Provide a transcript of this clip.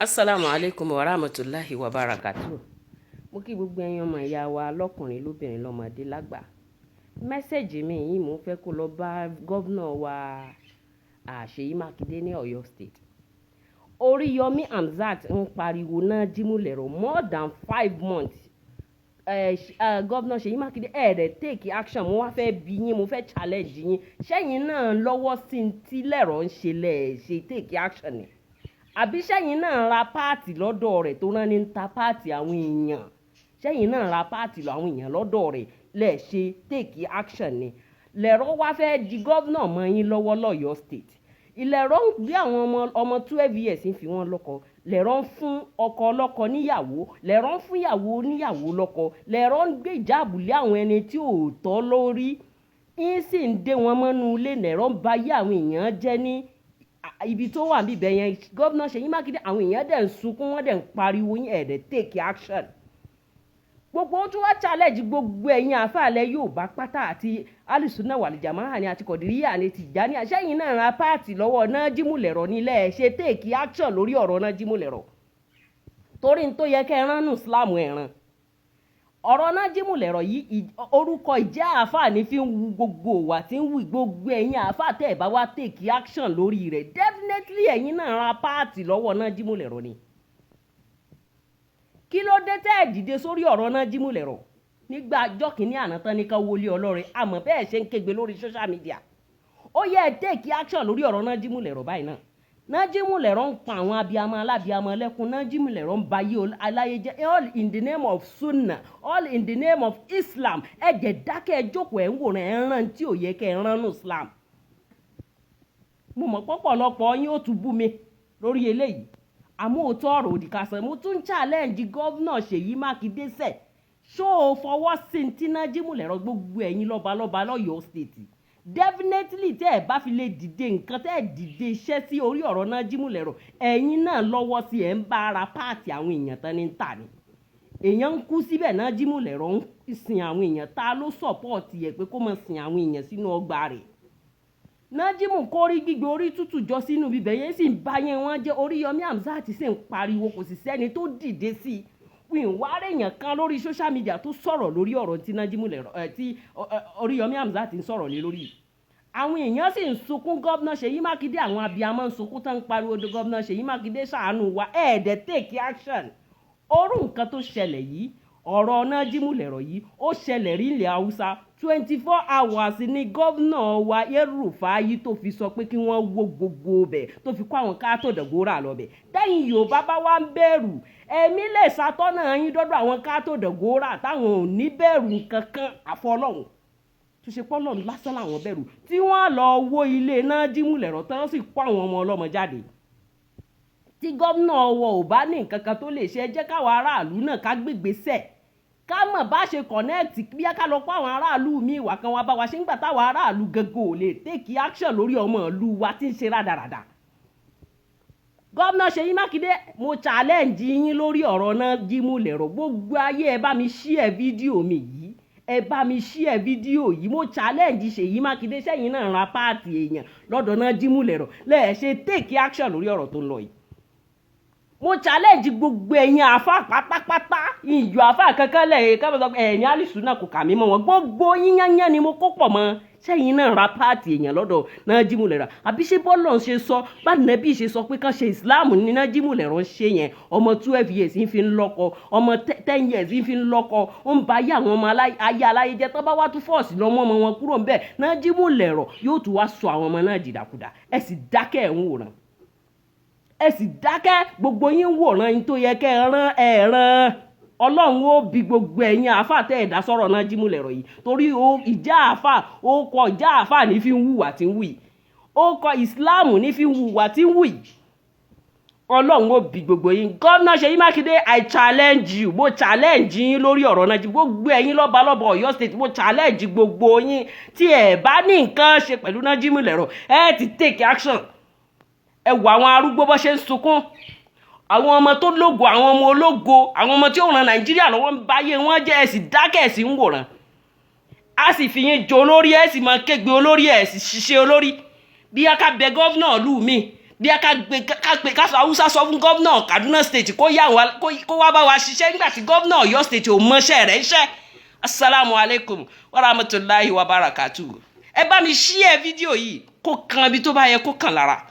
Asalaamu alaikum wa rahmatulahi wa barakatuh. Mo kí gbogbo ẹ̀yin ọmọ ìyá wa lọ́kùnrin, lóbìnrin, lọ́mọdé, lágbà. Message mi yìí, mo fẹ́ kó lọ bá governor wa, Ṣèyí Mákindé ní Ọ̀yọ́ State. Oríyọmí Hamzat ń pariwo Nájímù Lẹ̀rọ more than 5 months. Governor Ṣèyí Mákindé, ẹ̀ dẹ̀ take action. Mo wá fẹ́ bi yín, mo fẹ́ challenge yín. Ṣẹ́yìn náà lọ́wọ́ sí tí Lẹ̀rọ ń ṣe lẹ̀ ṣe take action ni? Àbí ṣẹ́yìn náà ra part lọ́dọ̀ rẹ̀ tó rán ní ta part àwọn èèyàn? Ṣẹ́yìn náà ra part lọ àwọn èèyàn lọ́dọ̀ rẹ̀ lẹ̀ ṣe take action ni? Lẹ̀rọ wá fẹ́ di governor mọ́ yín lọ́wọ́ lọ́yọ̀ọ́ State. Ìlẹ̀rọ ń gbé àwọn ọmọ ọmọ 12 years, ń fi wọ́n lọ́kọ. Lẹ̀rọ ń fún ọkọ ọlọ́kọ níyàwó. Lẹ̀rọ ń fún ìyàwó oníyàwó lọ́kọ. Lẹ̀rọ ń gbé ìjáàbù lé àwọn ẹni tí ò tọ́ lórí, ń sì ń dé wọn mọ́nú ilé. Lẹ̀rọ ń ba ayé àwọn èèyàn jẹ́ ní ibi tó wà níbẹ̀ yẹn. Governor Ṣèyí Mákindé, àwọn èèyàn dẹ̀ ń sunkún, wọ́n dẹ̀ ń pariwo yín, ẹ̀ dẹ̀ take action. Gbogbo ó tún wá challenge gbogbo ẹ̀yin àfàlẹ́ Yorùbá pátá, àti Alùsùnà wàlìjàmáà ni, àti Kọ̀dìríyà ni, Tìjàní. Àṣẹyìn náà ra part lọ́wọ́ Nájímù Lẹ̀rọ nílẹ̀ ṣe take action lórí ọ̀rọ̀ Nájímù Lẹ̀rọ? Torí n tó yẹ kẹ́ ẹ rán nù Islam ẹ̀ràn ọ̀rọ̀ Nájímù Lẹ̀rọ yìí, orúkọ ìjẹ́ àáfàá ní fi ń wu gbogbo wà tí ń wù. Gbogbo ẹ̀yin àáfàá tẹ́ ẹ̀ bá wá take action lórí rẹ̀, definitely ẹ̀yin náà ra part lọ́wọ́ Nájímù Lẹ̀rọ ni. Kí ló dé tẹ́ ẹ̀ dìde sórí ọ̀rọ̀ Nájímù Lẹ̀rọ nígbà ọjọ́ kìíní àná tán ní ká wọlé ọlọ́rin? Àmọ́ bẹ́ẹ̀ ṣe ń kégbe lórí social media, ó yẹ ẹ take action lórí ọ̀rọ̀ Nájímù Lẹ̀rọ báyìí náà. Nájímù Lẹ̀rọ ń pa àwọn abiyamọ alábiyamọ lẹ́kún. Nájímù Lẹ̀rọ ń ba ayé aláyé jẹ́, all in the name of Sunnah, all in the name of Islam. Ẹ jẹ́ dákẹ́, ẹ jókòó, ẹ̀ ń wòran, ẹ̀ ń rán tí ò yẹ kẹ́ ẹ rán nù Islam. Mo mọ̀ pọ̀pọ̀lọpọ̀ yín ó tún bú mi lórí eléyìí, àmọ́ òótọ́ ọ̀rọ̀ òdì ká sọ. Mo tún challenge Governor Ṣèyí Mákindé sẹ̀, ṣó o fọwọ́ sí ní tí Nájímù Lẹ̀rọ? Gbogbo ẹ̀yin lọ́balọ́ba lọ́yọ̀ọ́ State, definitely tẹ́ ẹ̀ bá fi lè dìde nǹkan, tẹ́ ẹ̀ dìde iṣẹ́ sí orí ọ̀rọ̀ Nájímù Lẹ̀rọ, ẹ̀yin náà lọ́wọ́ sí. Ẹ̀ ń bá ara part àwọn èèyàn tán ní tà ní. Èèyàn ń kú síbẹ̀, Nájímù Lẹ̀rọ ń sin àwọn èèyàn. Ta ló support ẹ̀ pé kó máa sin àwọn èèyàn sínú ọgbà rẹ̀? Nájímù kórí gbígbé orí tútù jọ sínú bíbẹ̀ yẹn, sì ń bá yẹn wọ́n jẹ́. Oríyọmí Hamzat sì ń pariwo, kò sì sẹ́ni tó dìde sí i. Ìwárẹ̀ èèyàn kan lórí social media tó sọ̀rọ̀ lórí ọ̀rọ̀ tí Nájímù Lẹ̀rọ ẹ̀ tí Oríyọmí Hamzat ń sọ̀rọ̀ lé lórí. Àwọn èèyàn sì ń sunkún. Governor Ṣèyí Mákindé, àwọn abiyamọ ń sunkún tán, ń pariwo, "Governor Ṣèyí Mákindé, ṣàánú wa." Ẹ̀ẹ́dẹ̀ take action. Orú nǹkan tó ṣẹlẹ̀ yìí, ọ̀rọ̀ Nájímù Lẹ̀rọ yìí, ó ṣẹlẹ̀ rí ilẹ̀ Haúsá. 24 hours ní governor wa El-Rufai tó fi sọ pé kí wọ́n wó gbogbo bẹ̀, tó fi kó àwọn káàtó dọ̀górà lọ bẹ̀. Tẹ́yìn Yorùbá bá wá ń bẹ̀rù, ẹ̀mí lè ṣàtọ́nà yín dọ́dọ̀ àwọn káàtó dọ̀górà táwọn ò ní bẹ̀rù kankan àfọlọ́hún, tó ṣe pọ́lọ́ lásán làwọn bẹ̀rù, tí wọ́n lọ wó ilé Nájímù Lẹ̀rọ tán, sì kó àwọn ọmọ ọlọ́mọ jáde. Tí gómìnà ọwọ́ ò bá ní nǹkan kan tó lè ṣe, jẹ́ káwọn aráàlú náà ká gbégbèsè, ká mọ̀ bá ṣe connect, bí ká lọ kó àwọn aráàlú míì wá kan wá bá wa ṣe ń gbà táwọn aráàlú gangan ò lè take action lórí ọmọ ìlú wa tí ń ṣe rádaràda. Gómìnà Ṣèyí Mákindé, mo challenge yín lórí ọ̀rọ̀ Nájímù Lẹ̀rọ. Gbogbo ayé, ẹ bá mi share fídíò mi yìí, ẹ bá mi share fídíò yìí. Mo challenge Ṣèyí Mákindé, sẹ́yìn náà ra part èèyàn lọ́dọ̀ Nájímù Lẹ̀rọ lẹ́ẹ̀ ṣe take action lórí ọ̀rọ̀ tó ń lọ yìí? Mo challenge gbogbo ẹ̀yin àáfà pátápátá. Ìyọ̀ àáfà kankan lẹ̀ ká sọ pé ẹ̀yin alìsúná kò kà mí mọ́ wọn. Gbogbo yín yányán ni mo kó pọ̀ mọ́. Sẹ́yìn náà ra part èèyàn lọ́dọ̀ Nájímù Lẹ̀rọ? Àbí ṣé bọ́lọ̀ ń ṣe sọ bá nàbí ṣe sọ pé kán ṣe Ìsìláàmù ní Nájímù Lẹ̀rọ ń ṣe yẹn? Ọmọ 12 years ń fi ń lọ́kọ, ọmọ 10 years ń fi ń lọ́kọ, ó ń ba ayé àwọn ọmọ ayé aláyé jẹ́. Tó bá wá tún force lọ́mọ ọmọ wọn kúrò ń bẹ̀, Nájímù Lẹ̀rọ yóò tún wá sọ àwọn ọmọ náà dìdàkudà. Ẹ sì dákẹ́, ẹ̀ ń wòran, ẹ sì dákẹ́. Gbogbo yín ń wòran yín tó yẹ kẹ́ ẹ rán ẹ rán. Ọlọ́run ó bi gbogbo ẹ̀yin àáfà tẹ́ ẹ̀dá sọ̀rọ̀ Nájímù Lẹ̀rọ yìí, torí ìjà àáfà, ó kọ ìjà àáfà ní fi ń hùwà tí ń wù yìí, ó kọ ìsìláàmù ní fi ń hùwà tí ń wù yìí. Ọlọ́run ó bi gbogbo yín. Gómìnà Ṣèyí Mákindé, I challenge you. Mo challenge yín lórí ọ̀rọ̀ náà. Gbogbo ẹ̀yin lọ́ba lọ́ba Ọ̀yọ́ State, mo challenge gbogbo yín. Tí ẹ̀ bá ní nǹkan ṣe pẹ̀lú Nájímù Lẹ̀rọ, ẹ ti take action. Ẹ wo àwọn arúgbó bó ṣe ń sunkún. Àwọn ọmọ tó lógo, àwọn ọmọ ológo, àwọn ọmọ tí ó ràn Nàìjíríà lọ́wọ́ ń báyé wọn jẹ́. Ẹ sì dákẹ́, ẹ sì ń wòran. A sì fi yín jọ olórí, ẹ sì máa kégbe olórí, ẹ sì ṣiṣẹ́ olórí. Bí a ká bẹ governor ìlú mi Bí a ká gbé, ká gbé, ká fi Haúsá sọ fún gómìnà Kaduna State kó yá wa, kó wá bá wa ṣiṣẹ́ nígbà tí gómìnà Ọ̀yọ́ State ò mọṣẹ́ rẹ̀ ń ṣẹ́. Asalaamu alaykum wa rahmatulahi wa barakatu. Ẹ bá mi share fídíò yìí kó kan ibi tó bá yẹ kó kàn lára.